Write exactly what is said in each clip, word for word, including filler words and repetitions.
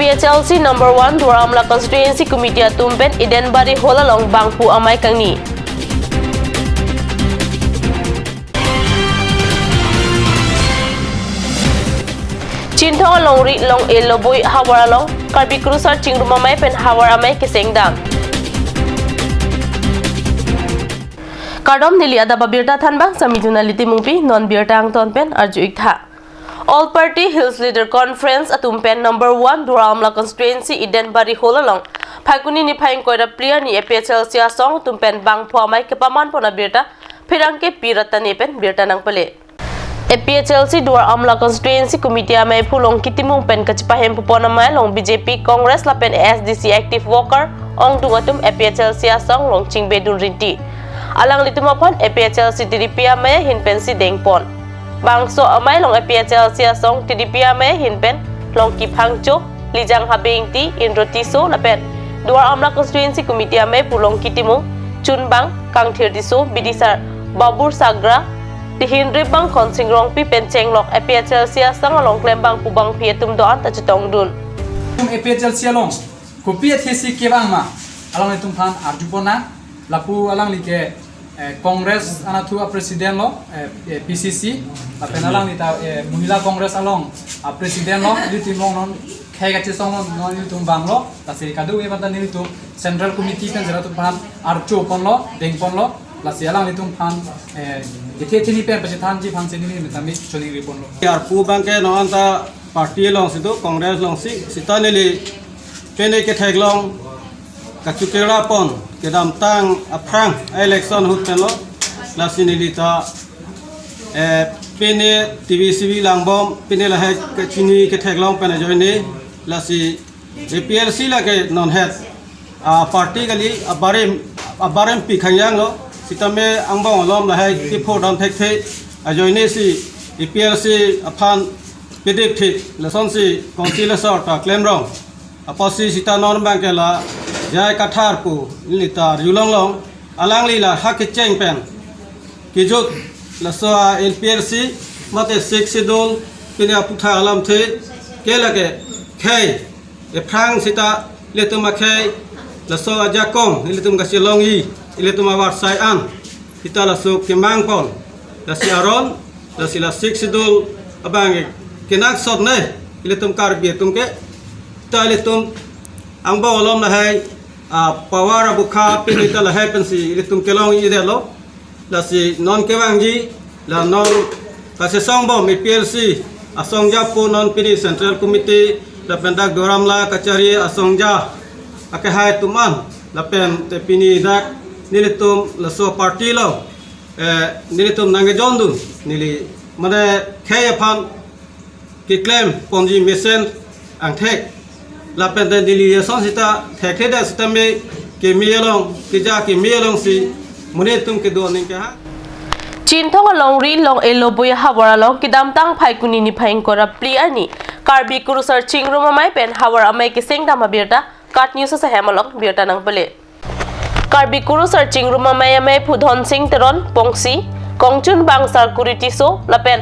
H L C number one Duar Amla Constituency Committee atum pen Edenbari Hall along bangphu amei kangni. Chinthong alongri Long-e Loboi havar along Karbi Kurusar Chingrum Amei pen havar amei keseng dam. Kardom, neli adap abirta thanbang Sami Junali Timungpi, non birta angton pen arju-ik tha. All Party Hills Leader Conference atum pen number one Duar Amla Constituency Edenbari Hall along Phaikuni niphai ingkoi ra phli arni A P H L C asong atum pen bangphu amei kepaman pon abirta pherangke Pi Ratani pen birta nangpale. A P H L C Duar Amla Constituency Committee ameiphu Longki Timung pen kachepahem pupon amei along B J P, Congress lapen A S D C active worker ongdung atum A P H L C asong along chingbedun rinti. Alanglitum aphan A P H L C T D P amei ahin pensi dengpon. Bangso amei along A P H L C asong T D P amei ahin pen Longki Phangcho, Lijang Habe Ingti, Indro Tisso lapen Duar Amla Constituency Committee ameiphu Longki Timung, Chunbang Kangthir Tisso, Bidisar Babur Sagra, Tihinrip Bangkhonsing Rongpi pen chenglok A P H L C asong along klembangphu bangphi atum do-an ta chetongdun. Tum A P H L C along kopi athesi kevang ma, alanglitum aphan arjupon nang. Lapu alangli ke, eh, Congress anatthu a-president lo, eh, eh, P C C, lapen alangli ta, eh, Mahila Congress along a-president lo, ilitum along non khei kachesong lo, non ilitum vanglo, lasi kadokave aphan ta nelitum Central Committee pen jera atum aphan arjupon lo, dengpon lo, lasi alanglitum aphan, eh, kethe thini pen pachethanji aphan si neli metami choningri ponlo. Arpu abang ke non anta party alongsi do, Congress alongsi, sita neli pine ketheklong kachokera pon kedamtang aphrang election ahut pen lo, lasi neli ta, eh, pine T V C V langbom, pine lahai kachini ketheklong pen ajoine, lasi A P L C lake non het a-party kali, abarim, abarim pi khangjang lo, sitame angbong alom lahai kipho dam thekthe, ajoine si A P L C aphan pedip thik, lasonsi council asor ta klemrong. Apotsi sita non abang ke la J I Kathar pu neli ta arjulong long, alangli la ha kecheng pen kejut laso a-L P R C mate Sixth Schedule pine aphuthak alamthe ke lake khei ephrang sita ilitum akhei laso ajakong ilitum kachelongji, ilitum avarsai an sita laso kemang pon, lasi aron, lasi la Sixth Schedule abang kenangsot ne ilitum Karbi atum ke, ta ilitum angbong alom lahai a-power abukha pine ta lahai pensi ilitum kelongji detlo. Lasi non kevangji, la non kachesong bom A P L C asong japo non pine Central Committee lapen dak Duar Amla kachari asong ja akehai atum an, lapen te pine dak nelitum laso party lo, eh, nelitum nangkejondun, neli mane khei aphan keklem ponji mesen angthek. Lapen te neli ason sita thekthe dak sitame keme along, keja keme alongsi monit atum kedo aning kehang. Chinthong alongri Long-e Loboi havar along kedamtang Phaikuni niphai ingkoi ra phli arni Karbi Kurusar Chingrum Amei pen havar amei keseng dam abirta KAT News asahem along birta nangpale. Karbi Kurusar Chingrum Amei ameiphu Dhonsing Teron Pongsi, kongchunbang Sarkuri Tisso lapen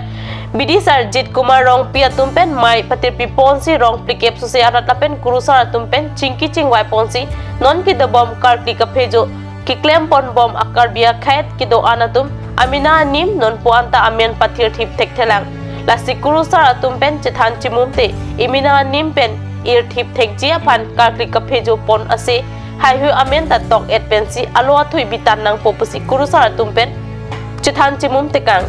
Bidisar Jit Kumar Rongpi atum pen mei patirpi ponsi rong phlikep suse arat lapen kurusar atum pen chingki chingvai ponsi non kedobom karkli kaphejo keklem ponbom a-Karbi akhei kedo-an atum amena anim nonpu anta amen pathir thip thekthelang. Lasi kurusar atum pen chethan chimum te emena anim pen ir thip thekji aphan karkli kaphejo pon ase, haihui amen ta tok-et pensi alo athui bitan nangpo pusi kurusar atum pen chethan chimum tekang.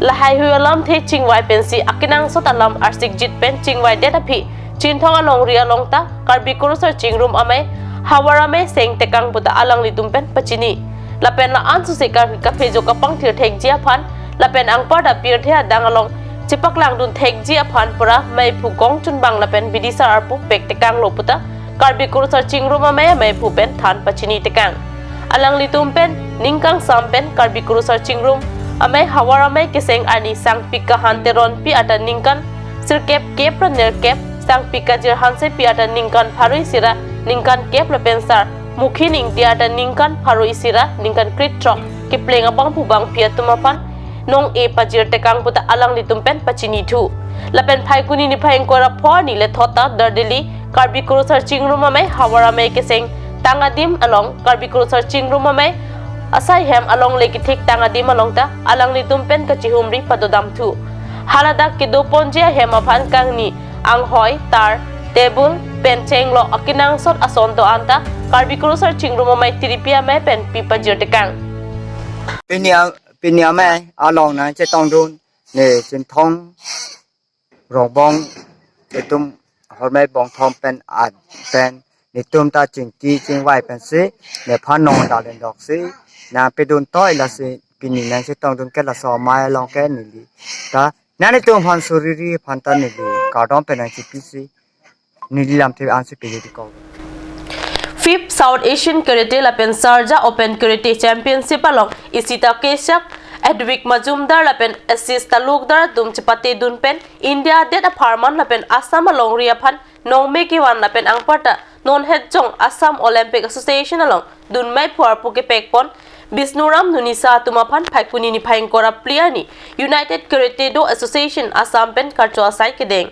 La haihui alamthe chingvai pensi akenangsot alam arsikjit pen chingvaidet aphi Chinthong alongri along ta Karbi Kurusar Chingrum Amei havar amei seng tekang puta alanglitum pen pachini. Lapen la-an suse karkli kaphejo kapangthir thekji aphan lapen anparta pirthe adang along chepaklangdun thekji aphan pura meiphu kongchunbang lapen Bidisar arpu pek tekanglo puta Karbi Kurusar Chingrum Amei ameiphu pen than pachini tekang. Alanglitum pen ning kangsam pen Karbi Kurusar Chingrum Amei havar amei keseng arni Sangpi Kahan Teronpi ata ningkan sirkep kep ra nerkep, Sangpi Kajir Hansepi ata ningkan pharo isi ra ningkan kep lapen Sar Mukhin Ingti ata ningkan pharo isi ra ningkan krethrok kepleng abangphu bangphi atum aphan nong-e pajir tekang puta alanglitum pen pachini thu. Lapen Phaikuni niphai ingkoi ra pho arni lethot ta Dar Deli Karbi Kurusar Chingrum Amei Havar Amei keseng Tangadim along Karbi Kurusar Chingrum Amei asai hem along le kethik Tangadim along ta alanglitum pen kachihumri padodam thu. Haladak kedoponji ahem aphan kangni anghoi, tar, table pen chenglok akenangsot ason do-an ta Karbi Kurusar Chingrum Amei tiripi amei pen pi pajir tekang. Pini a-, pini amei along nangchetongdun ne Chinthong Rongbong, itum Hormei Bongthom pen ad pen netum ta chingki chingvai pensi nephan nong dalen doksi nangpidun toi, lasi pini nangchetongdun ke laso amei along ke neli ta nanglitum aphan suriri aphan ta neli kardom pen nangchipisi neli lamthe ansi pili dikok. Fifth South Asian Karate lapen Sharjah Open Karate Championship along Ishita Kashyap, Edwig Majumdar lapen Ashish Talukdar atum chepatedun pen India adet apharman lapen Assam alongri aphan nongme kevan lapen anparta non hetjong Assam Olympic Association along dunmei phuar pu kepekpon Bisnuram Nunisa atum aphan Phaikuni niphai ingkoi ra phli arni United Karate Do Association Assam pen karcho asai kedeng.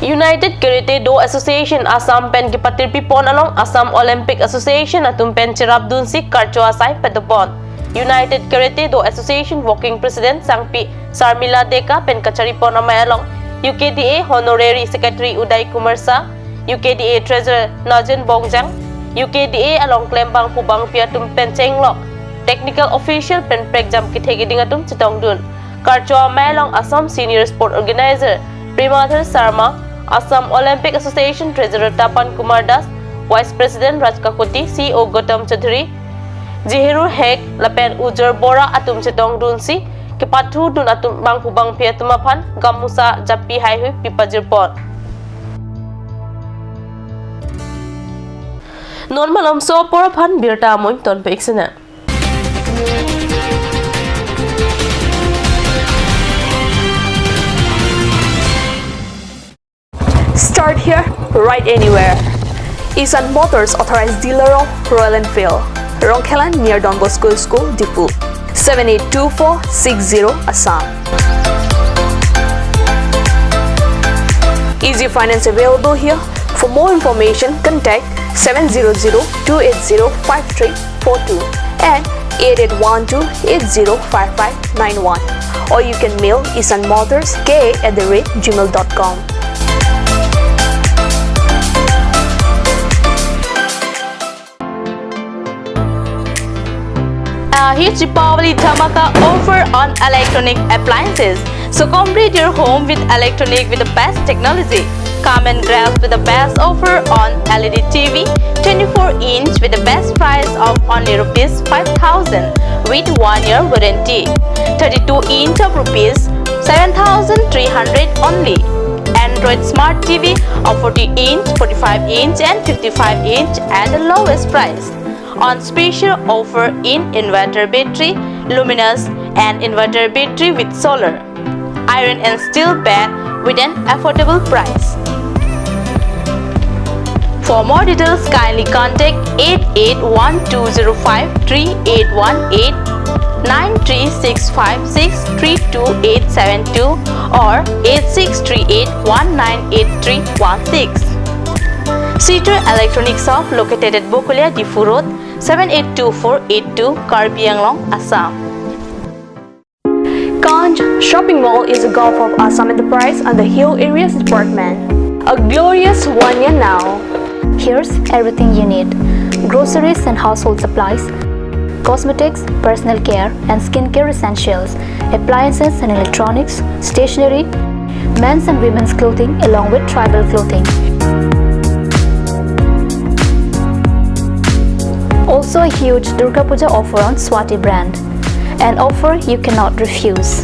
United Karate Do Association Assam pen kepatirpipon along Assam Olympic Association atum pen cherapdunsi karcho asai padopon. United Karate Do Association Working President Sangpi Sarmila Deka pen kacharipon amei along U K D A Honorary Secretary Uday Kumar Shah, U K D A Treasurer Najen Bongjang, U K D A along klembang pubangpi atum pen chenglok technical official pen prekjam kethe keding atum chetongdun. Karcho amei along Assam Senior Sport Organizer Premadhar Sharma, Assam Olympic Association Treasurer Tapan Kumar Das, Vice President Raj Kakuti, C E O Gautam Chaudhary, Jehirul Hek lapen Ujor Bora atum chetongdunsi kepathudun atum bangphu bangpi atum aphan gamusa japi haihui pi pajirpon. Non malomso apor aphan birta amoin tonpik sina. Start here, ride anywhere. Isan Motors authorized dealer of Royal Enfield, Rongkhelan near Don Bosco School, Diphu. Seven eight two four six zero, Assam. Easy finance available here. For more information, contact seven zero zero two eight zero five three four two and eight eight one two eight zero five five nine one, or you can mail isan motors K A at the rate gmail dot com. A huge Deepavali dhamaka offer on electronic appliances. So complete your home with electronic with the best technology. Come and grab with the best offer on L E D T V, twenty-four inch with the best price of only rupees five thousand with one year warranty. Thirty-two inch of rupees seven thousand three hundred only. Android Smart T V of forty inch, forty-five inch and fifty-five inch at the lowest price. On special offer in inverter battery, luminous and inverter battery with solar, iron and steel bed with an affordable price. For more details, kindly contact eight eight one two zero five three eight one eight, nine three six five six three two eight seven two or eight six three eight one nine eight three one six. Sitor Electronic Shop located at Bokolia, Diphu Road, seven eight two four eight two, Karbi Anglong, Assam. Kanj Shopping Mall is a Gulf of Assam Enterprise under Hill Areas Department. A glorious one year now. Here's everything you need: groceries and household supplies, cosmetics, personal care and skincare essentials, appliances and electronics, stationery, men's and women's clothing along with tribal clothing. Also a huge Durga Puja offer on Swati brand. An offer you cannot refuse.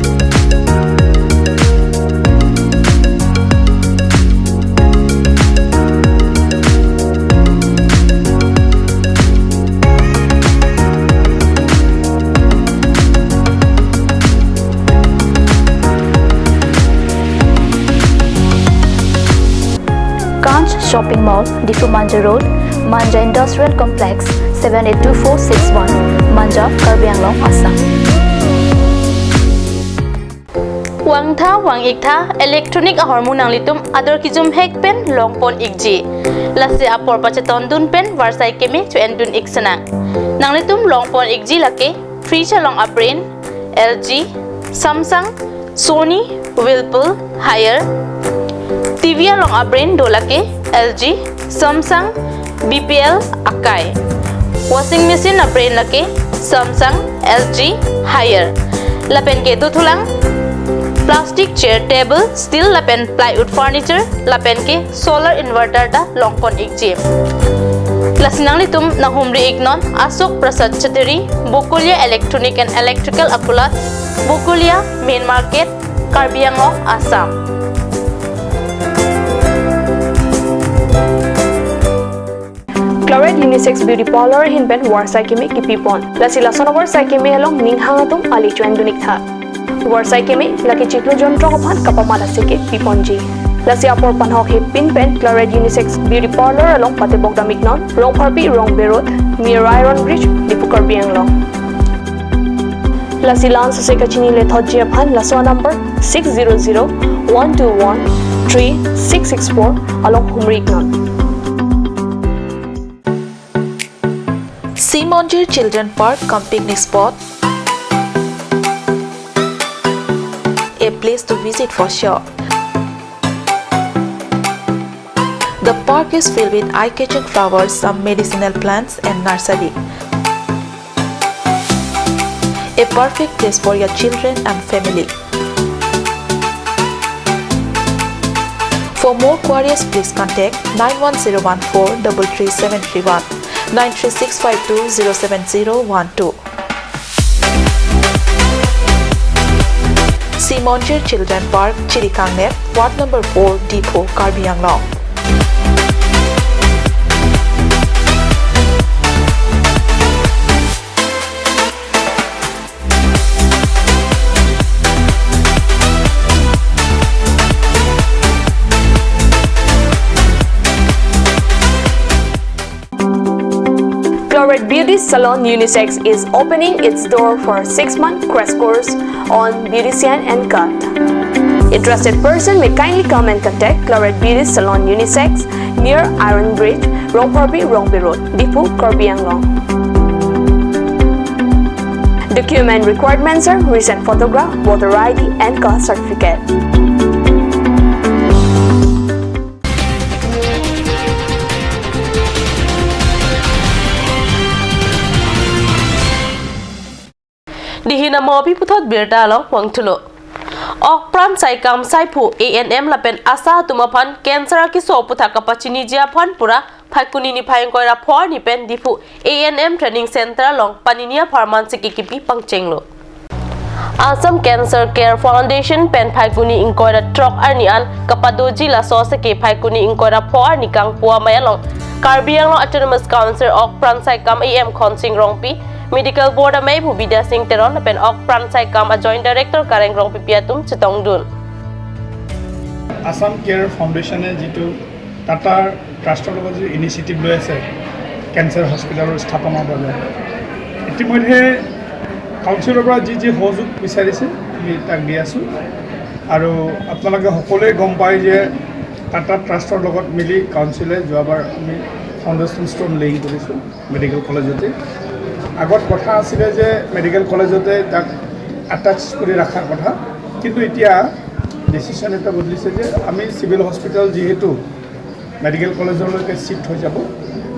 Kanj Shopping Mall, Diphu Manja Road, Manja Industrial Complex, seven eight two four six one, Manja, Karbi Anglong, Assam. Vangtha vang-iktha electronic ahormu nanglitum ador kejum hek pen longpon-ikji. Lasi apor pachetondun pen varsai keme cho-endun-ik sinang. Nanglitum longpon-ikji lake fridge along a-brand L G, Samsung, Sony, Whirlpool, Haier. T V along a-brand do lake L G, Samsung, B P L, Akai. Washing machine a-brand lake Samsung, L G, Haier. Lapen ke dothulang plastic chair, table, steel lapen plywood furniture, lapen ke solar inverter ta longpon-ikji. Lasi nanglitum nanghumri-iknon Ashok Prasad Chattery, Bokolia Electronic and Electrical Akulat, Bokolia Main Market, Karbi Anglong, Assam. Claret Unisex Beauty Parlor ahin pen varsai keme kipipon. Lasi lason avarsai keme along ning hang atum ale cho-endun-iktha. Varsai keme lake chiklo jontro aphan kapamat aseke piponji. Lasi apor panhok hepin pen Claret Unisex Beauty Parlor along patebok dam-iknon, Rongpharpi Rongbe Road, near Iron Bridge, Diphu, Karbi Anglong. Lasi la-an sose kachinilethotji aphan laso number six zero zero one two one three six six four along humri-iknon. Simonjir Children Park cum picnic spot, a place to visit for sure. The park is filled with eye-catching flowers, some medicinal plants and nursery. A perfect place for your children and family. For more queries, please contact nine one zero one four double three seven three one, nine three six five two zero seven zero one two. Simonjir Children Park, Chirikangnep, Ward number four, Diphu, Karbi Anglong. Claret Beauty Salon Unisex is opening its door for six-month crash course on beautician and cut. Interested person may kindly come and contact Claret Beauty Salon Unisex near Iron Bridge, Rongpharpi Rongbe Road, Diphu, Karbi Anglong. Document requirements are recent photograph, voter I D and caste certificate. Dihin amo pi puthot birta along vangthulo. Okpran Saikam Saiphu A N M lapen ASHA atum aphan cancer akeso aputhak kapachiniji aphan pura Phaikuni niphai ingkoi ra pho arni pen Diphu A N M Training Center along panini apharman seke kipi pangchenglo. Assam Cancer Care Foundation pen Phaikuni ingkoi ra throk arni an kapadoji laso seke Phaikuni ingkoi ra pho arni kangpu amei along Karbi Anglong Autonomous Council Okpran Saikam A M Khonsing Rongpi, Medical Board amei Bhubida Singh Teron pen Okpran Saikam a Joint Director Kareng Rongpipi atum chetongdun. Assam care ফাউণ্ডেশ্যনে যিটো টাটা ট্ৰাষ্টৰ লগত যিটো ইনিচিয়েটিভ লৈ আছে কেঞ্চাৰ হস্পিটেলৰ স্থাপনৰ বাবে, ইতিমধ্যে কাউন্সিলৰ পৰা যি যি সহযোগ বিচাৰিছে আমি তাক দি আছোঁ। আৰু আপোনালোকে সকলোৱে গম পায় যে টাটা ট্ৰাষ্টৰ লগত মিলি কাউন্সিলে যোৱাবাৰ আমি ফাউণ্ডেশ্যন ষ্ট'ন লেইং কৰিছোঁ মেডিকেল কলেজতে। আগত কথা আছিলে যে মেডিকেল কলেজতে তাক এটাচ কৰি ৰখাৰ কথা, কিন্তু এতিয়া ডিচিশ্যন এটা বদলিছে যে আমি চিভিল হস্পিটেল যিহেতু মেডিকেল কলেজলৈকে শ্বিফ্ট হৈ যাব,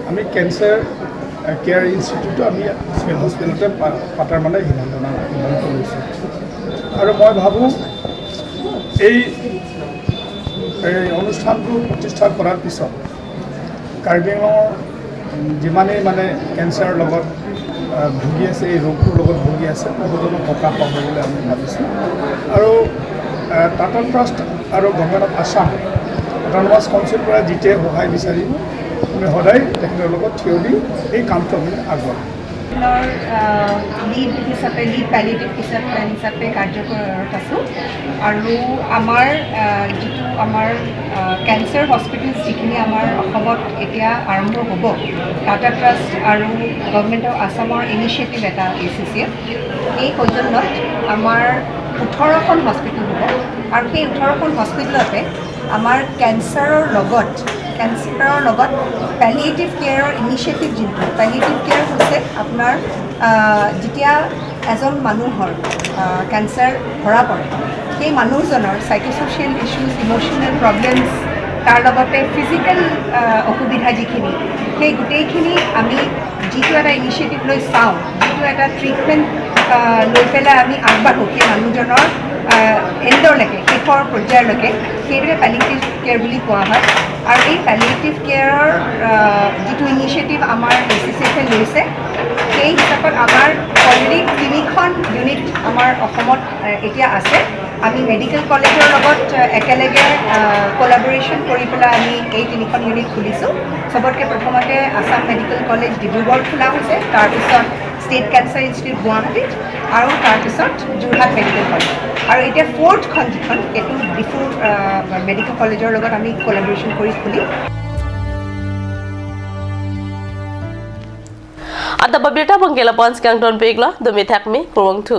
আমি কেঞ্চাৰ, এ, কেয়াৰ ইনষ্টিটিউটটো আমি চিভিল হস্পিটেলতে পা-, পাতাৰ মানে সিদ্ধান্ত, সিদ্ধান্ত লৈছোঁ। আৰু মই ভাবোঁ এই, এই অনুষ্ঠানটো প্ৰতিষ্ঠা কৰাৰ পিছত কাৰ্বি আংলঙৰ যিমানেই মানে কেঞ্চাৰৰ লগত, আহ, ভুগি আছে, এই ৰোগটোৰ লগত ভুগি আছে, বহুজনক সকাহ পাব বুলি আমি ভাবিছোঁ। আৰু, আহ, টাটা ট্ৰাষ্ট আৰু গভৰ্ণমেণ্ট অফ আছাম অট'নমাছ কাউন্সিলৰ পৰা যেতিয়াই সহায় বিচাৰিম, আমি সদায় তেখেতৰ লগত থিয় দি এই কামটো আমি আগবঢ়াম। ৰ, আহ, লিড হিচাপে, লিড পেলিয়েটিভ হিচাপে, হিচাপে কাৰ্য কৰি আছোঁ। আৰু আমাৰ, আহ, যিটো আমাৰ, আহ, কেঞ্চাৰ হস্পিটেলছ যিখিনি আমাৰ অসমত এতিয়া আৰম্ভ হ'ব, টাটা ট্ৰাষ্ট আৰু গভৰ্ণমেণ্ট অফ আছামৰ ইনিচিয়েটিভ এটা, এ চি চিয়ে, এই সৌজন্যত আমাৰ ওঠৰখন হস্পিটেল হ'ব আৰু সেই ওঠৰখন হস্পিটেলতে আমাৰ কেঞ্চাৰৰ লগত কেঞ্চাৰৰ লগত পেলিয়েটিভ কেয়াৰৰ ইনিচিয়েটিভ যোনটো পেলিয়েটিভ কেয়াৰ হৈছে আপোনাৰ আহ, যেতিয়া এজন মানুহৰ আহ, কেঞ্চাৰ ধৰা পৰে সেই মানুহজনৰ চাইক'ছ'চিয়েল ইছ্যুজ ইম'চনেল প্ৰব্লেমছ তাৰ লগতে ফিজিকেল অসুবিধা যিখিনি সেই গোটেইখিনি আমি যিটো এটা ইনিচিয়েটিভ লৈ চাওঁ যিটো এটা ট্ৰিটমেণ্ট লৈ পেলাই আমি আগবাঢ়ো সেই মানুহজনৰ এণ্ডলৈকে শেষৰ পৰ্যায়লৈকে সেইটোৱে পেলিয়েটিভ কেয়াৰ বুলি কোৱা হয় আৰু এই পেলিয়েটিভ কেয়াৰৰ যিটো ইনিচিয়েটিভ আমাৰ এ চি চি এফে লৈছে সেই হিচাপত আমাৰ অলৰেডি তিনিখন ইউনিট আমাৰ অসমত আহ, এতিয়া আছে আমি মেডিকেল কলেজৰ লগত আহ, একেলগে কলাবৰেশ্যন কৰি পেলাই আমি এই তিনিখন ইউনিট খুলিছোঁ চবতকৈ প্ৰথমতে আছাম মেডিকেল কলেজ ডিব্ৰুগড় খোলা হৈছে তাৰপিছত ষ্টেট কেঞ্চাৰ ইনষ্টিটিউট গুৱাহাটীত আৰু তাৰপিছত যোৰহাট মেডিকেল কলেজ আৰু এতিয়া ফ'ৰ্থখন যিখন সেইটো ডিফু মেডিকেল কলেজৰ লগত আমি কলাবৰেশ্যন কৰি খুলিম Anta babirta bangke lapu-an si kangtonpiklo, dumi thakmi, kurvangthu.